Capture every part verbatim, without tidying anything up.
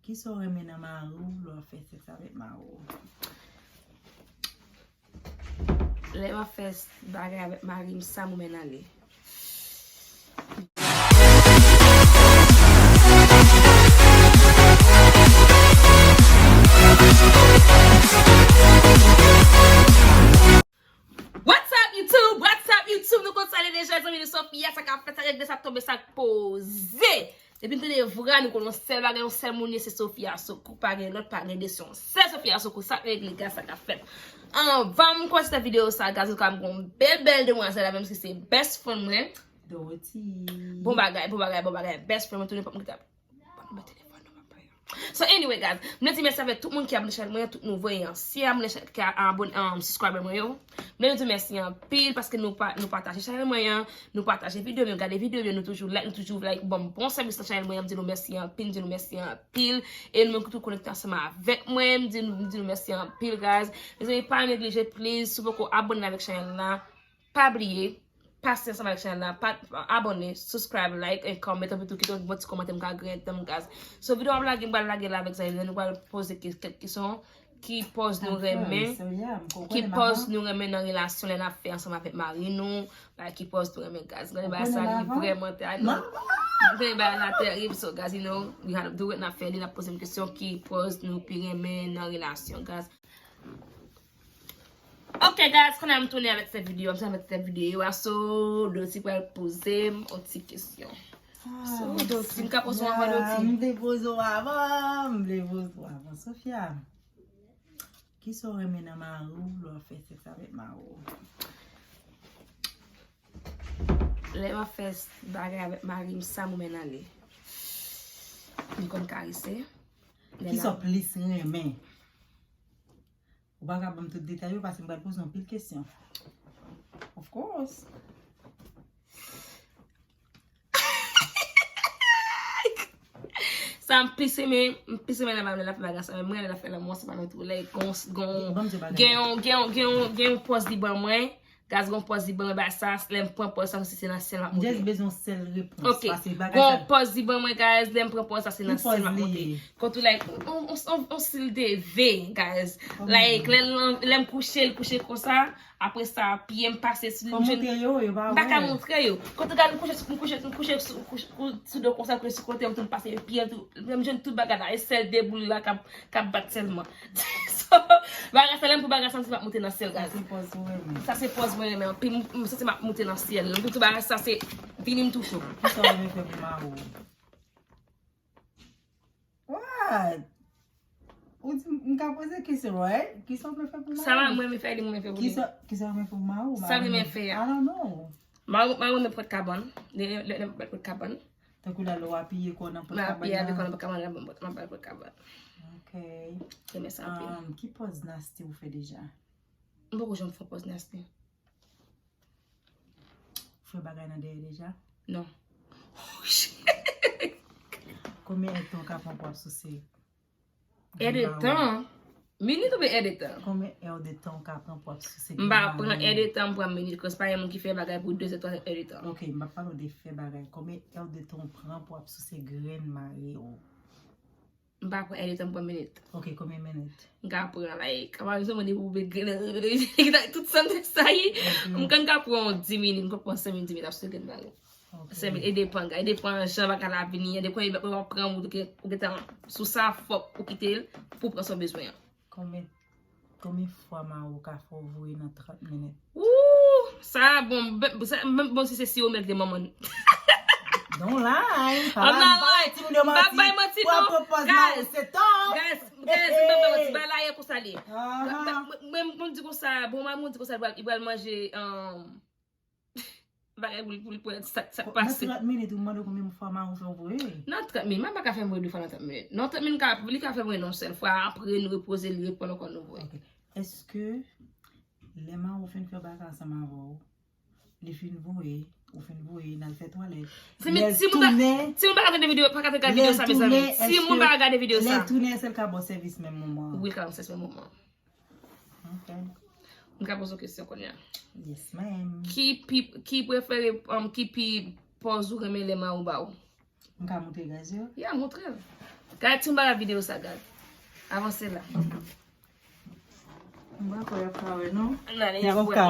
Kisa w renmen nan mari w lè w ap fè sèks avèk mari w? Lè m ap fè s-, bagay avèk mari m, sa m renmen nan li. What's up, YouTube? What's up, YouTube? Nou konn sa l ye deja, zanmi nou Sofia, sa k ap fèt, sa k regle, sa k tonbe, sa k poze. Depi n tande vra, nou konn yon sèl bagay, yon sèl moun ye, se Sofia Sokou. Pa gen lòt, pa gen de, se yon sèl Sofia Sokou. Sa k regle, gaz, sa k ap fèt. Anvan m kòmanse videyo sa, gaz, nou ka m gon bèl, bèl demwazèl la, menm si se best friend mwen. Dorothy. Bon bagay, bon bagay, bon bagay. Best friend mwen, tou nenpòt moun ki ta Ban nou men telefòn nou, m ap pale. So anyway, guys, m vle di mèsi avèk tout moun ki abone chanèl mwen, tout nouvo e ansyen abone chanèl, ki a-, abone, um, subscriber mwen yo. M vle nou di mèsi anpil paske nou pa, nou pataje chanèl mwen an, nou pataje videyo m yo, gade videyo m yo, nou toujou like, nou toujou like, ban m bon sèvis nan chanèl mwen an, m di nou mèsi anpil, m di nou mèsi anpil. E nou menm ki tou konekte ansanm avèk mwen, m di nou, m di nou mèsi anpil, guys. Mezanmi, pa neglije, please, si w poko abone avèk chanèl la, pa bliye, pase ansanm avèk chanèl la, pa, abone, subscribe, like, and comment, epi tou kite yon bon ti kòmantè, m ka griyen tan m, guys. So, videyo m ap lage, m pral lage la avèk zanmi m, nou pral poze ke-, kèk kesyon, ki pòz nou renmen, ki pòz nou renmen nan relasyon lè n ap fè ansanm avèk mari nou, like, ki pòz nou renmen, guys. Gade bagay sa, li vrèman tèrib. Gade bagay la tèrib, so, guys, you know, we had to do it, n ap fè li, n ap poze m kesyon, ki pòz nou pi renmen nan relasyon, guys. Ok, guys, kounye a m tounen avèk sèt videyo, m tounen avèk sèt videyo a, so, Dorothy pral poze m yon ti kesyon. So, Dorothy, m ka poze w avan, Dorothy? M vle poze w avan, m vle poze w avan. Sofia, kisa w renmen nan mari w lè w ap fè sèks avèk mari w? Lè m ap fè s-, bagay avèk mari m, sa m renmen nan li. Li konn karese. Kisa w plis renmen? Ou pa ka ban m tout detay yo, paske m pral poze w anpil kesyon. Of course. Sa m plis renmen, m plis renmen nan mari m lè l ap fè bagay sa, men mwen lè l ap fè lanmou ansanm avèk tou, lè gon, gon, gen yon, gen yon, gen yon, gen yon pòz li ban mwen, Gaz, gon pòz li ban mwen bagay sa, lè m pran pòz sa, se nan syèl m ap monte. Just bezwen sèl repons. Ok. Gon pòz li ban mwen, guys, lè m pran pòz sa, se nan syèl m ap monte. Kote w, like, on, on, on, on stil de V, guys. Like, lè, lè, lè m kouche, l kouche konsa, apre sa, pye m pase sou li, m jwenn, m pa ka montre yo. Kote w gade m kouche, m kouche, m kouche sou, kouche, kou-, sou do konsa, kouche sou kote, m tou pase pye, tou, m jwenn tout bagay la, e sèl de boul la k ap k ap bat sèlman. So, bagay sa, lè m pran bagay sa, m santi m ap monte nan syèl, guys. Sa se pòz ou renmen. Sa se pòz mwen renmen anpil. M, m santi m ap monte nan syèl. M di tou bagay sa, se vini m touche w. Kisa w renmen fè pou mari w? What? Ou di m ka poze kesyon, right? Kisa w renmen fè pou mari w? Sa mwen renmen fè, li mwen fè pou li. Kisa, kisa w renmen fè pou mari w? Sa l renmen fè a? I don't know. Mari, mari w renmen pwent kabann. Li, li, li renmen pwent kabann. Tankou la, lè w apiye kò w nan pòt kabann nan. M apiye kò nan pòt kabann nan, m ap ba l pòt kabann. Ok. Renmen sa anpil. Um, ki pòz nasty ou fè deja? M poko janm fè pòz nasty. Ou fè bagay nan dèyè deja? Non. Konbyen èdtan w ka pran pou w ap souse? Èdtan? Minit oubyen èdtan? Konbyen èdtan w ka pran pou w ap souse? M pa pran èdtan, m pran minit, cause pa gen moun ki fè bagay pou de zè, twa zè èdtan. Ok, m pa pale w de fè bagay. Konbyen èdtan w pran pou w ap souse grenn mari w? M pa pran èdtan, m pran minit. Ok, konbyen minit? M ka pran, like, pa egzanp, depi w met grenn nan tout sann sa ye, m konn ka pran yon dis minit, m konn pran senk minit, dis minit ap souse grenn mari w. Senk minit, e depann, e depann jan bagay la vini an, depi w ap pran, ou gen, ou gentan sou sa, fòk ou kite l pou w pran sa w bezwen an. Konbyen, konbyen fwa mari w ka fè w voye nan trant minit? Ooh, sa bon, bon, sa, bon, si se si w mèt gen manman. Don't lie. I'm not lying. M pa bay manti non. Guys, guys, guys, m pa bay manti. Bagay la ye konsa li. Mwen, mwen di konsa, bon, mwen di konsa, li pral manje, um, bagay pou l, pou l, pou l, sa, sa k pase. Nan trant minit, ou mande konbyen fwa mari w fè w voye? Nan trant minit, mwen pa ka fè m voye de fwa nan trant minit. Nan trant minit, li ka, li ka fè voye nan yon sèl fwa, apre nou repoze, li reponn ankò nou voye. Ok. Èske lè mari w fin fè bagay ansanm avè w, li fin voye, ou fin voye, n al fè twalèt, si moun pa ka tande videyo, pa ka gade videyo sa, mezanmi. Si moun pa ka gade videyo sa. Lè l tounen, èske l ka ba w sèvis menm moman an? Wi, l ka ba m sèvis menm moman an. Ok. M ka poze w kesyon kounye a. Yes, ma'am. Ki pi, ki prefere, um, ki pi pòz ou renmen lè mari w ba w? M ka montre gaz yo? Ya, montre l. Gade ti bagay videyo sa, gad. Avanse la. M pa kwè y ap ka wè, non.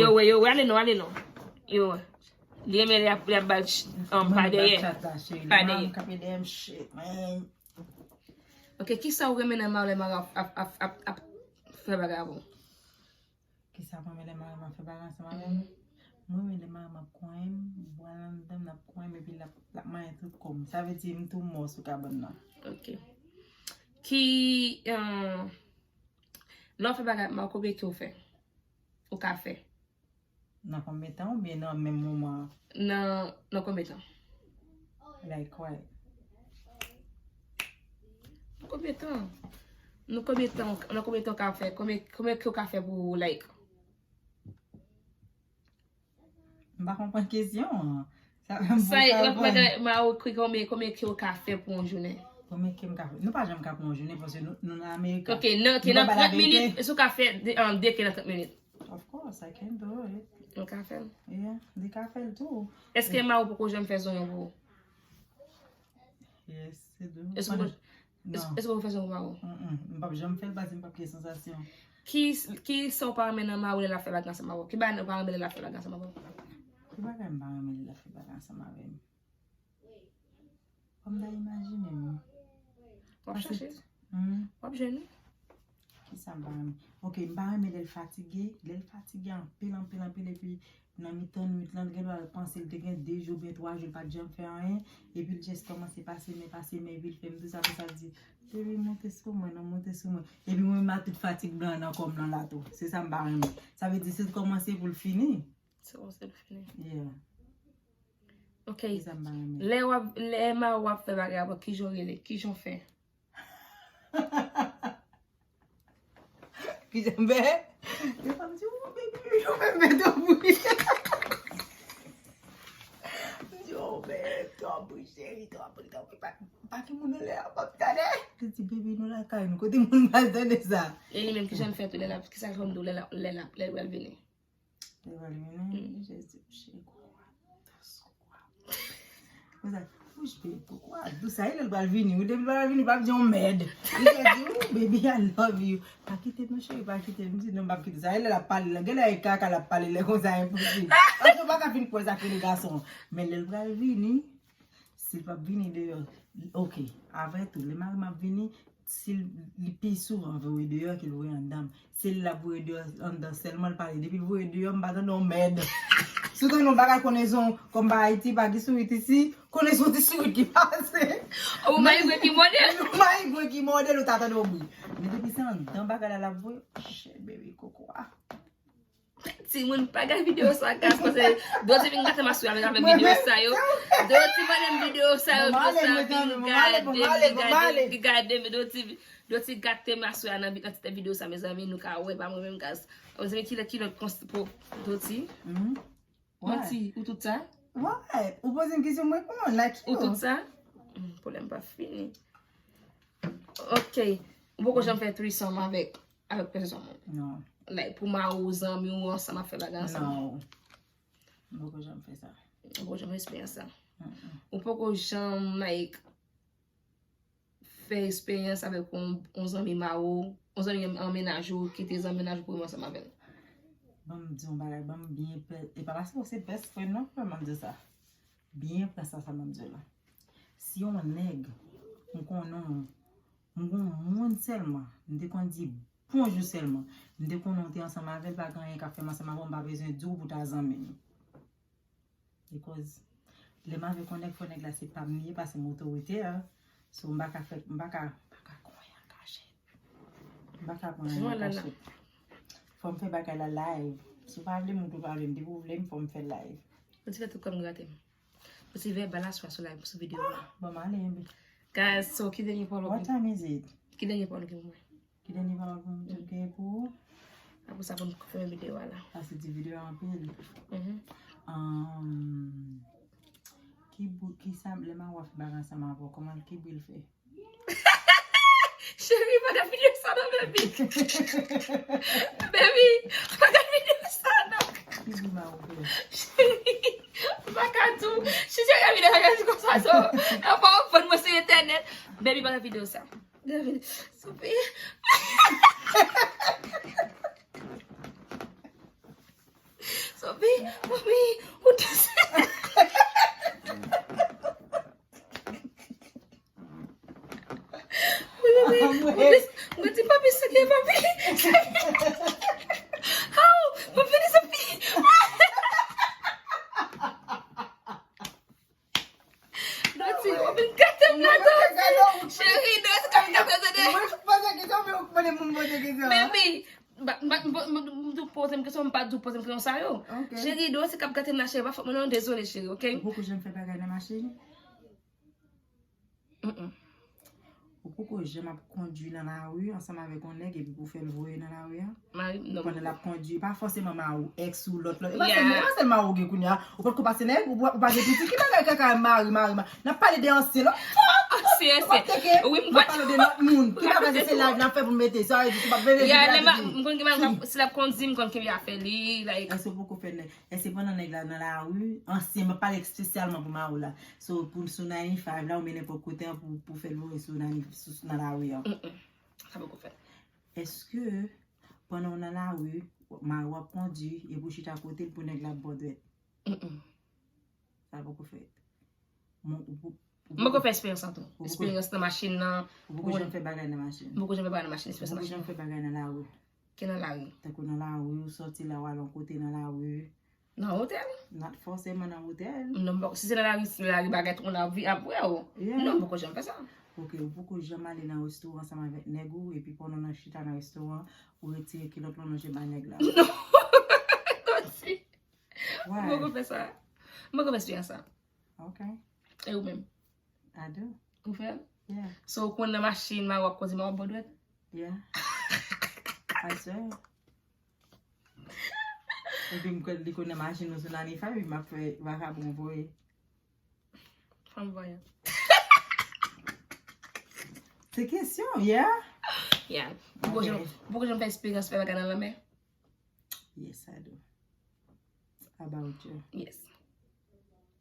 Yo wè, yo wè, ale non, ale non. Yo wè. Li renmen lè y ap, lè y ap ba l ch- um, pa dèyè. Pa dèyè. Kap ede m shit, man. Ok, kisa ou renmen nan mari lè mari ap, ap, ap, ap, ap fè bagay avè w? Kisa mwen renmen lè mari m ap fè bagay ansanm avè m? Mwen renmen lè mari m ap konyen m, bwa l anndan m, l ap konyen m, epi l ap, l ap manyen tout kò m. Sa vle di m tou mò sou kabann nan. Ok. Ki, um, lè w fè bagay ak mari w, konbyen ke w fè? Ou ka fè? Nan konbyen tan oubyen nan menm moman an? Nan, nan konbyen tan? Like what? Nan konbyen tan? Nan konbyen tan, nan konbyen tan w ka fè? Konbyen, konbyen ke w ka fè pou, like? M pa konprann kesyon an. Sa fè m pa konprann. Sa e lòt bagay, mari w ki konbyen, konbyen ke w ka fè pou yon jounen? Konbyen ke m ka fè? Nou pa janm ka pran yon jounen paske nou, nou nan Amerika. Ok, nan, ok, nan trant minit, èske w ka fè de, um, de ke nan trant minit? Of course, I can do it. Ou ka fè l? Yeah, li ka fè l tou. Èske mari w poko janm fè zonyon pou ou? Yes, se do. Èske w poko, èske w poko fè zonyon pou mari w? Mm-mm. M p ap janm fè l paske m p ap gen sansasyon. Ki, ki sa w pa renmen nan mari w lè l ap fè bagay ansanm avè w? Ki bagay ou pa renmen lè l ap fè bagay ansanm avè w? Ki bagay m pa renmen lè l ap fè bagay ansanm avè m? Kòm ta imajine m. W ap chache. Hmm. W ap jwenn li. Kisa m pa renmen? Ok, m pa renmen lè l fatige. Lè l fatige anpil, anpil, anpil, epi nan mitan nwit lan, l gen dwa l panse l te gen de jou oubyen twa jou, l pa t janm fè anyen, epi l just kòmanse pase men, pase men, epi l fè m tou sa, apre sa l di, "Baby, monte sou mwen, non, monte sou mwen." Epi mwen menm la, tout fatig blan nan kò m nan la tou. Se sa m pa renmen. Sa vle di, si l kòmanse pou l fini. Se kòmanse pou l fini. Yeah. Ok. Se sa m pa renmen. Lè w ap, lè mari w ap fè bagay avè w, kijan w rele? Kijan w fè? Kijan m fè? Yo pa m di, "Oh, baby, yo pa m fè tou bri." M di, "Oh, babe, tou bri, cheri, tou bri, tou bri." Pa, pa gen moun anlè a, pa tande. Li di, "Baby, nou lakay nou, kote moun pral tande sa?" E li menm, kijan l fè tou lè l ap, kisa l konn di w lè l ap, lè l ap, lè l pral vini? Lè l pral vini, Jezi, cheri, kwa, kwa. Konsa, wouch, babe, kwa, dous sa, e lè l pral vini, wi, depi l pral vini, pa p di yon mèd. Li te di, "Ooh, baby, I love you." Pa kite m non, cheri, pa kite m. M di, "Non, m p ap kite sa." E lè l ap pale, lè, genlè e kaka l ap pale, lè konsa, enposib. Paske w pa ka fin kwè sa ki le gason. Men lè l pral vini, si l p ap vini deyò, ok, apre tou, lè mari m ap vini, si l, li pi souvan voye deyò ke l voye anndan. Si l ap voye deyò anndan sèlman, l pale. Depi l voye deyò, m pa tande yon mèd. Si w tande yon bagay koneson, kòm pa Ayiti, pa gen sourit isi, koneson ti sourit ki pase. Ou mayigwe ki modèl? Ou mayigwe ki modèl, ou ta tande yon bri. Men depi se anndan bagay la, l ap voye, shit, baby, koko a. Timoun, pa gade videyo sa, guys, paske Doti vin gate m aswè avèk, avèk videyo sa yo. Doti mande m videyo sa yo, videyo sa vin gade, vin gade, vin gade, Doti, Doti gate m aswè nan, nan tèt videyo sa, mezanmi, nou ka wè, pa mwen menm, guys. Mezanmi, ki lè, ki lòt konst-, po-, Doti? Manti, ou tout sa? Why? Ou poze m kesyon, m reponn, like you. Ou tout sa? Hmm, pwoblèm pa fini. Ok. Ou poko janm fè threesome avèk, avèk pèsonn? Non. Like, pou mari w, zanmi w, ansanm ap fè bagay ansanm? Non. M poko janm fè sa. Ou poko janm eksperyans sa? Ou poko janm, like, fè eksperyans avèk yon, yon zanmi mari w, yon zanmi an mennaj ou, kite zanmi mennaj ou pou w ansanm avè l? Ban m di yon bagay, ban m byen pè, e pa paske w se best friend non, fè m di w sa. Byen pran sa, sa m ap di w la. Si yon nèg, m konnen w, m gon moun sèlman, m te konn di bonjou sèlman, m te konnen w te ansanm avè l, pa gen anyen k ap fè m ansanm avè w, m pa bezwen di w pou ta zanmi m. Because lè m avèk yon nèg, fò nèg la se pa m li ye, paske m otorite a. So, m pa ka fè, m pa ka, m pa ka konyen an kachèt. M pa ka konyen an kachèt. Fò m fè bagay la live. Si w pa vle m, ou tou pa vle m. Depi w vle m, fò m fè live. Ou ti fè tout kò m grate m. Ou ti vèbal aswè sou live, sou videyo a. Bon, m ale, enben. Guys, so ki dènye pawòl ou gen? What time is it? Ki dènye pawòl ou gen pou mwen? Ki dènye pawòl pou mwen gen pou ou? Apre sa, pou m fèmen videyo a la. Paske di videyo a anpil. Ki bri, ki sa, lè mari w ap fè bagay ansanm avè w, kòman, ki bri l fè? Cheri, pa gad videyo sa non, baby. Baby, pa gad videyo sa non. Cheri, pa gad tou. Cheri, gad videyo sa, gad konsa so. Apa w fon mwen sou entènèt. Baby, pa nan videyo sa. Sophie. Sophie, mami, ou te... Mwen di papi, sa gen papi. How? Mwen vini Sophie. Doti, w ap vin gate m la, Doti. Cheri, Doti k ap gate m, tande. Mwen poze kesyon, men ou mande pou m poze kesyon. Baby, ba- ba- m- m- m- m tou poze m kesyon, m pa tou poze m kesyon sa yo. Ok. Cheri, Doti k ap gate m la, cheri, pa fòt mwen non, dezole, cheri, ok? Ou poko janm fè bagay nan machin? Mm-mm. Ou poko janm ap kondui nan lari ansanm avèk yon nèg epi pou fè l voye nan lari a? Mari m, non. Pandan l ap kondui, pa fòseman mari w, èks ou, lòt, lòt. E pa sèl, e pa sèl mari w gen kounye a. Ou potko pase nèg, ou, ou pa gen pitit. Ki bagay kaka mari, mari, mari? N ap pale de ansyen, non? Ansyen, ansyen. Wi, m... N ap pale de lòt moun. Ki bagay se, se live n ap fè pou n mete? Sa vle di, se pa vle di, ya, lè m konn gen mari, si l ap kondui, m konn kenbe afè li, like. Èske ou poko fè nèg? Èske pandan nèg la nan lari, ansyen, m ap pale espesyalman pou mari w la. So, pou sou ninety-five la, ou mennen pòt kote an pou, pou fè l voye sou ninety, sou, nan lari an. Mm-mm. Sa poko fèt. Èske pandan w nan lari, mari w ap kondui, epi w chita kote l pou nèg la ap ba w dwèt? Mm-mm. Sa poko fèt. Bon, ou pou- ou M poko fè esperyans lan tou. Ou poko- Esperyans nan machin nan. Ou poko janm fè bagay nan machin? M poko janm fè bagay nan machin, esperyans nan machin. Ou poko janm fè bagay nan lari? Ki nan lari? Tankou nan lari, ou sòti la, w al yon kote nan lari. Nan otèl? Not fòseman nan otèl. Non, m poko, si se nan lari, si lari bagay twò nan vi ap wè w. Yeah. Non, m poko janm fè sa. Ok, ou poko janm ale nan restoran ansanm avèk nèg ou, epi pandan w nan chita nan restoran, ou retire kilòt la, w lonje bay nèg la. Non. Doti. Why? M poko fè sa. M poko fè esperyans sa. Ok. E ou menm? I do. Ou fè l? Yeah. So, ou konn nan machin, mari w ap kondui, mari w ap ba w dwèt? Yeah. I swear. Epi m kwè li konn nan machin nou sou ninety-five, epi m ap fè vakabon voye. Fanm vanyan. Se kesyon, yeah? Yeah. M poko janm, m poko janm fè esperyans fè bagay nan lanmè. Yes, I do. How about you? Yes.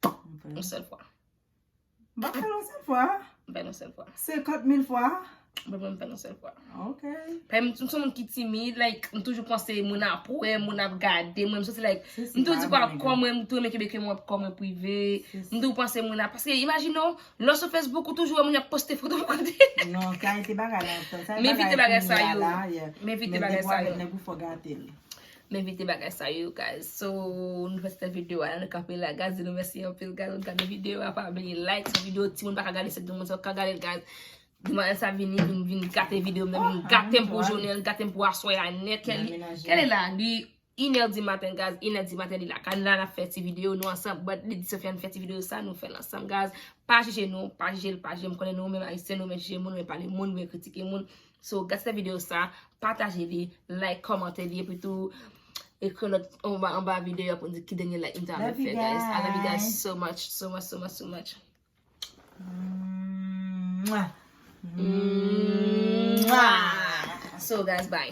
Ok. Yon sèl fwa. M pa fè l yon sèl fwa. M fè l yon sèl fwa. Senkant mil fwa? Mwen, mwen, m fè l yon sèl fwa. Ok. Paske m, m se yon moun ki timid, like, m toujou panse moun ap wè, moun ap gade mwen, m santi, like, m toujou di kwa kò mwen, m tou renmen kenbe ke mwen, kò mwen prive. M toujou panse moun ap, paske imajine w, lè w sou Facebook, ou toujou wè moun ap poste foto pou kote. Non, sa e te bagay la, sa e bagay kounye a la, yeah. Men evite bagay sa yo. Men evite bagay sa yo. Nèg ou fò gate l. Men evite bagay sa yo, guys. So, nou fè ti videyo a, nou kanpe la, guys. Di nou mèsi anpil, guys. Nou gade videyo a, pa bliye like, se videyo timoun pa ka gade, se granmoun sa ka gade l, guys. Demann sa vini, vin, vin gate videyo m nan, vin gate m pou jounen, gate m pou aswè a nèt. Kèl, kèl e la, li inè di maten, guys, inè di maten, li la. Kan la, n ap fè ti videyo, nou ansanm, but li di Sofiane fè ti videyo sa, nou fè l ansanm, guys. Pa jije nou, pa jije l, pa jije m, konnen nou menm Ayisyen, nou men jije moun, nou men pale moun, nou men kritike moun. So, gade videyo sa, pataje li, like, kòmante li, epi tou, ekri lòt anba, anba videyo a pou n di ki dènye like nou ta renmen fè, guys. I love you guys so much, so much, so much, so much. Mwah. Mwah. So, guys, bye.